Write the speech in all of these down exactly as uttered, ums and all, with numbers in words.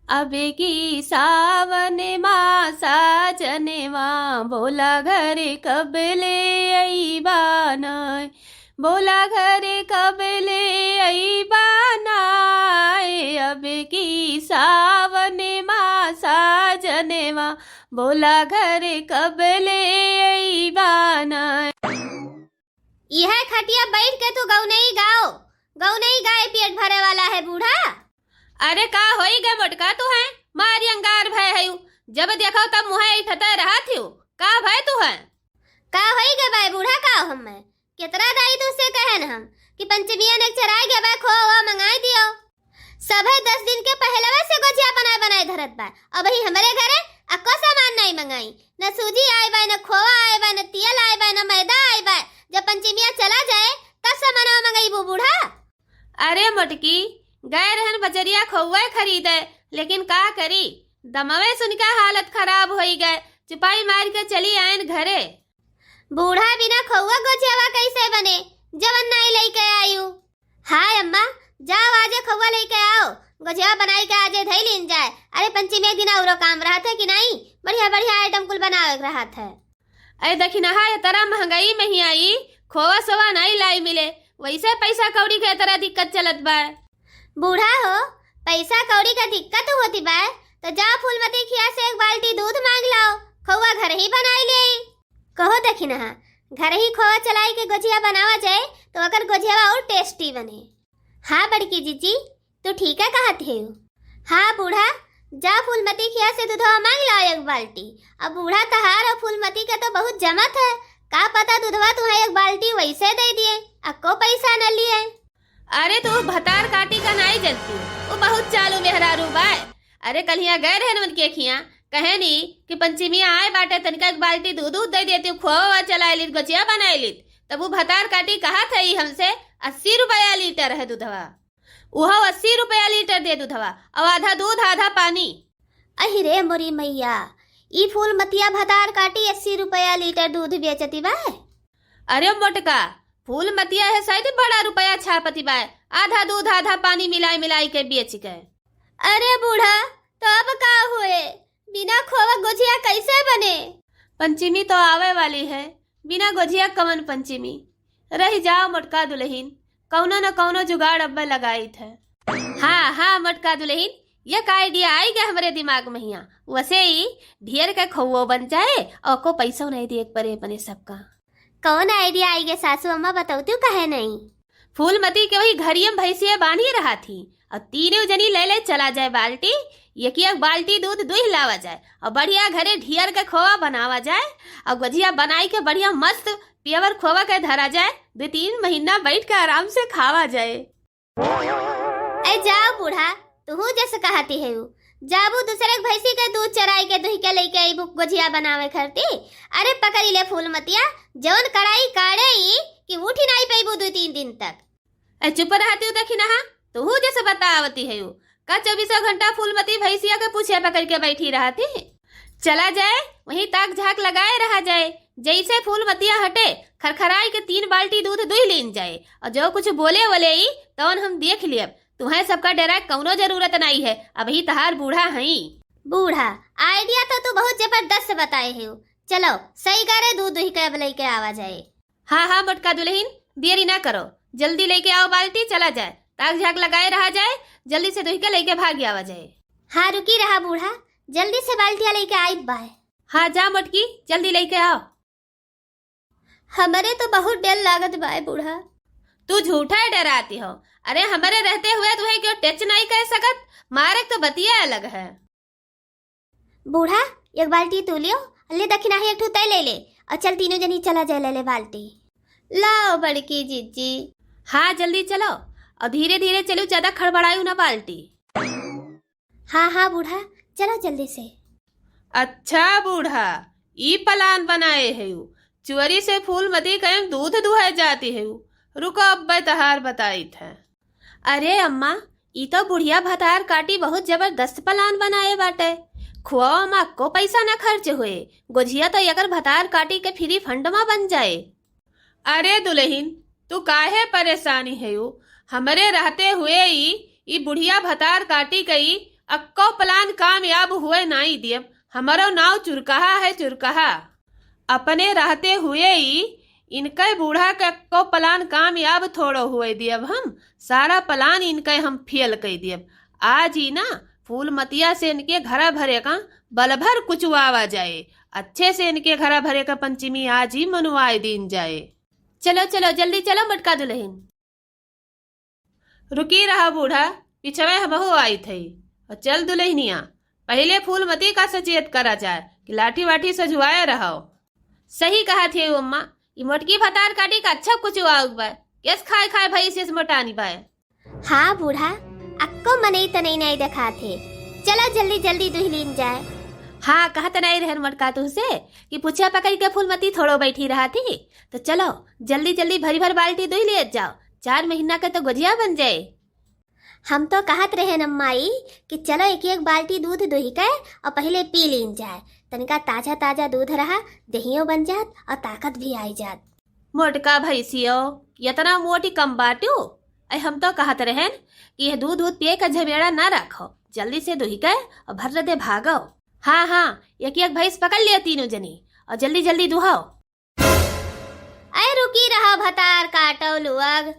अब की सावन मा साजनवा, बोला घरे कब ले अइबा नाय, बोला घरे कब ले अइबा नाय। अब की सावन मा साजनवा, बोला घरे कब ले अइबा नाय। इहे खटिया बैठ के तू गौनई गाओ, गौनई गाए पेट भरे वाला है बूढ़ा। अरे का होई गे मोटका, तू है मारी अंगार भय हयू, जब देखो तब मुँह ऐठते रहत हयू, का भय तू है? का होई गे बाय बूढ़ा, का हम मैं? केतना दाई तू से कहन हम कि पंचमिया ने चराए गे बाय, खोवा मंगाई दियो। सभे दस दिन के पहलवा से गोजिया बनाए बनाए धरत बा, अबही हमरे घरे अक्को सामान नाई मंगाई, न सूजी आए बाय, न खोवा आए बाय, न तियल आए बाय, न मैदा आए बाय। जब पंचमिया चला जाए तब सामानवा मंगईबू बूढ़ा। अरे मोटकी, गए रहन बजरिया खोवा खरीदे, लेकिन का करी, दमवे सुनिका हालत खराब होई गए, चुपाई मार के चली आयन घरे। बूढ़ा बिना खोवा गोजियावा कैसे बने, जवन नाई लइके आयू? हाय अम्मा, जाओ आजे खोवा लइके आओ, गोजियावा बनाई के आजे धई लीन जाए। अरे पंचमी एक दिन औरो काम रहत है कि नाई, बढ़िया बढ़िया आइटम कुल बनावे के रहत है। अरे दखिनहा, ये तरह महंगाई में ही आई, खोवा सोवा नाई लाई मिले, वैसे पैसा कौड़ी के तरह दिक्कत चलत बा। बूढ़ा हो, पैसा कौड़ी का दिक्कत होती बा, तो जाओ फूलमती खिया से एक बाल्टी दूध मांग लाओ, खोवा घर ही बनाई ले। कहो दखिनहा, घर ही खोवा चलाई के गोजिया बनावा जाए, तो ओकर गोजियावा और टेस्टी बने। हाँ बड़की जीजी, तू ठीक है कहत हेउ। हाँ बूढ़ा, जा फूलमती खिया से दूधवा मांग लाओ एक बाल्टी। अब बूढ़ा तहार और फूलमती के तो बहुत जमत है, का पता दूधवा तुहे एक बाल्टी वैसे दे दिए, अक्को पैसा न लिए। अरे तू भतार काटी का नाई जनती, वो बहुत चालू मेहरारू बाय। अरे कल्हिया गए रहन उनके खिया, कहे नी कि पंचमिया आए बाटे, तनिका एक बाल्टी दूध दूध दे देती, खोवा चलाए लीत, गोजिया बनाए लीत। तब वो भतार काटी कहत है ई हमसे अस्सी रुपया लीटर है दूधवा, उहो अस्सी रुपया लीटर दे दूधवा, और आधा दूध आधा पानी। अहि रे मोरी मैया, ई फूलमतिया भतार काटी अस्सी रुपया लीटर दूध बेचती बा। अरे मोटका, फूलमतिया है शायद बड़ा रुपया छापती बा, आधा दूध आधा पानी मिलाई मिलाई के बेच के। अरे बूढ़ा, तो अब का हुए? बिना खोवा गोझिया कैसे बने? पंचमी तो आवे वाली है, बिना गोझिया कवन पंचमी? रहि जाओ मोटका दुलहिन, कौनो न कौनो जुगाड़ अब्बे लगाइत है। हाँ, हाँ मोटका दुलहिन, एक idea आइ गया हमरे दिमाग में हिया। वसे ही ढेर के खोवो बन जाए और को पैसो नहीं देख परे अपने सबका। कौन idea आइ गया सासू अम्मा, बतौतू कहे नहीं? फूलमती के वही घरियम भैंसिया बांधी रहा थी और तीनों जनी ले ले चला जाए बाल्टी, एक एक बाल्टी दूध दुहि लावा जाए और बढ़िया घरे ढियर के खोवा बनावा जाए और गोझिया बनाई के बढ़िया मस्त pure खोवा के धरा जाए, दो तीन महीना बैठ के आराम से खावा जाए। ए जाओ बूढ़ा, तुहू जस कहती है उ, जाबू दूसरे के भैंसी के दूध चराई के दुहि के लेके अइबू गोझिया बनावे खरती। अरे पकड़ी ले फूलमतिया, जौन कड़ाई काढ़े ई कि उठी नाई पैबू दो तीन दिन तक। ए चुप रहती हूँ, देखी नहा, तुहू जैसे बतावती है उ। का चौबीसों घंटा फूलमती भैंसिया के पूछे पकड़ के बैठी रहती? चला जाए, वहीं ताक झाक लगाए रहा जाए। जैसे फूलमतिया हटे, खरखराई के तीन बाल्टी दूध दुहि लीन जाए, और जो कुछ बोले वले ई, तौन हम देख लियब। तुहें सबका डरा कौनो जरूरत नाई है, अबही तहार बूढ़ा हई। बूढ़ा, idea तो तू बहुत जबरदस्त बताए है। चलो, सही करे दूध दुहि के अब लेके आवा जाए। हाँ, हाँ, मोटका दुलहिन, देरी ना करो, जल्दी लेके आओ बाल्टी, चला जाए, ताक झाक लगाए रहा जाए, जल्दी से दुहि के लेके भाग आवा जाए। हाँ, रुकी रहा बूढ़ा, जल्दी से बाल्टिया लेके आइत बाय। हाँ, जा मोटकी, जल्दी लेके आओ। हमरे तो बहुत डर लागत बाय बूढ़ा। तू झूठा डराती हो, अरे हमरे रहते हुए तुहे क्यों टच नहीं कर सकत, मारे तो बतिया अलग है। बूढ़ा, एक बाल्टी तू लियो, ले दखिनहा एक ठू तै ले ले, और चल तीनों जनी चला जाए ले ले बाल्टी। लाओ बड़की जीजी। हाँ, जल्दी चलो, और धीरे धीरे चलो, ज्यादा खड़बड़ायू ना बाल्टी। हाँ, हाँ बूढ़ा, चलो जल्दी से। अच्छा बूढ़ा, ई plan बनाए है उ, चोरी से फूलमती कहें दूध दुहे जाती है उ। रुको अब्बे तहार बताइत है। अरे अम्मा, ई तो बुढ़िया भतार काटी बहुत जबरदस्त plan बनाए बाटे। खोवा मा को पैसा ना खर्च हुए, गोझिया तो एकर भतार काटी के free fund मा बन जाए। अरे दुलहिन, तू काहे परेशानी हेउ? हमरे रहते हुए ई, ई बुढ़िया भतार काटी के ई अक्को plan कामयाब हुए नाई दियब। हमरो नाव चुरकहा है, चुरकहा। अपने रहते हुए ही इनके बूढ़ा के अक्को plan कामयाब थोड़ो हुए दियब हम। सारा plan इनके हम fail कई दियब। आज ही ना फूलमतिया से इनके घरा भरे का बल भर कुचवावा जाए, अच्छे से इनके घरा भरे का पंचमी आज ही मनवाए दीन जाए। चलो, चलो, जल्दी चलो मोटका दुलहिन। रुकी रहा बूढ़ा, पिछवे हमहू आइत हई। और चल दुलहिनिया, पहिले फूलमती का सचेत करा जाए कि लाठी वाठी सजुआए रहो। सही कहत हे अम्मा, ई मोटकी भतार काटी का अच्छा कुचवाउक बा, केस खाए खाए भैंस एस मोटानी बाए। हाँ बूढ़ा, अक्को मनई तनई नाई देखात हे। चलो जल्दी जल्दी दुहि लीन जाए। हाँ, कहत नाई रहन मोटका तुहसे कि पुछिया पकड़ के फूलमती थोड़ो बैठी रहत ही, तो चलो जल्दी जल्दी भरी भर बाल्टी दुहि लियत जाओ, चार महीना के तो गोझिया बन जाए। हम तो कहत रहेन अम्माई कि चलो एक एक बाल्टी दूध दुहि के और पहिले पी लीन जाए, तनिका ताजा ताजा दूध रहा, देहियो बन जात और ताकत भी आई जात। मोटका भैंसियो, यतना मोटी कम बाटू? ऐ हम तो कहत रहेन कि यह दूध दूध पिए का झमेड़ा ना रखो, जल्दी से दुहि के और भर दे भागो। हाँ, हाँ, एक एक भैंस पकड़ लियो तीनों जनी और जल्दी जल्दी दुहाओ। ऐ रुकी रहो भतार काटो लुअग।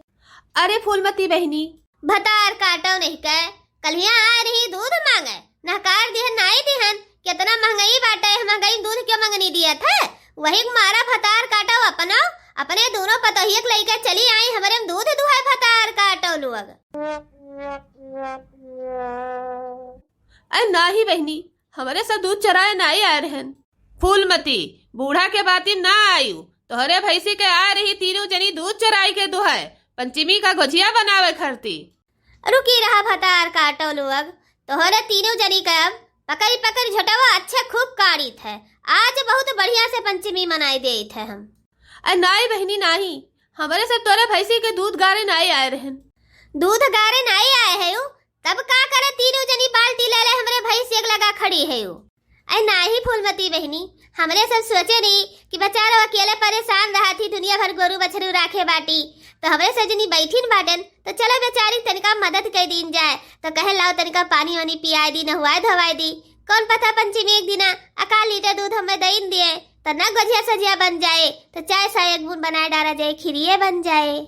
अरे फूलमती बहिनी। भतार काटो नहीं के, कल्हिया आए रही दूध मांगे, नहकार दिहन नाई दिहन, केतना महंगाई बाटे, महंगाई में दूध क्यों मंगनी दियत है? वही के मारा भतार काटो अपनो, अपने दूनो पतोहिया के लइके चली आई, हमरे में दूध दुहाए भतार काटो लुअग। अरे नाही बहिनी, हमरे सब दूध चराए नाई आए रहन। फूलमती, बूढ़ा के बाती ना आयु, तोहरे भैंसी के आ रही तीनों जनी दूध चराई के दुहाए, पंचमी का गोझिया बनावे खरती। रुकी रहा भतार काटो लुअग, तोहरे तीनों जनी का अब पकड़ी पकड़ी झोटवा अच्छे खूब काढ़ीत है। आज बहुत बढ़िया से पंचमी मनाई देइत है हम। अरे नाई बहिनी नाही, हमरे सब तोरे भैंसी के दूध गारे नाई आए रहन। दूध गारे नाई आए है उ, तब का करे तीनों जनी बाल्टी ले ले हमरे भैंस एक लगा खड़ी है उ। ऐ नाही फूलमती बहिनी, हमरे सब सोचे नहीं कि बेचारो अकेले परेशान रहत ही, दुनिया भर गोरू बछरू राखे बाटी, तो हमरे सब जनी बैठिन बाटन, तो चलो बेचारी तनिका मदद कर दीन जाए। तो कहे लाओ तनिका पानी वानी पियाए दी, नहवाए धोवाए दी, कौन पता पंचमी एक दिना अकाल लीटर दूध हमें दईन दिए, तो न गोझिया सजिया बन जाए, तो चाय साय एक बूंद बनाए डारा जाए, खिरिये बन जाए।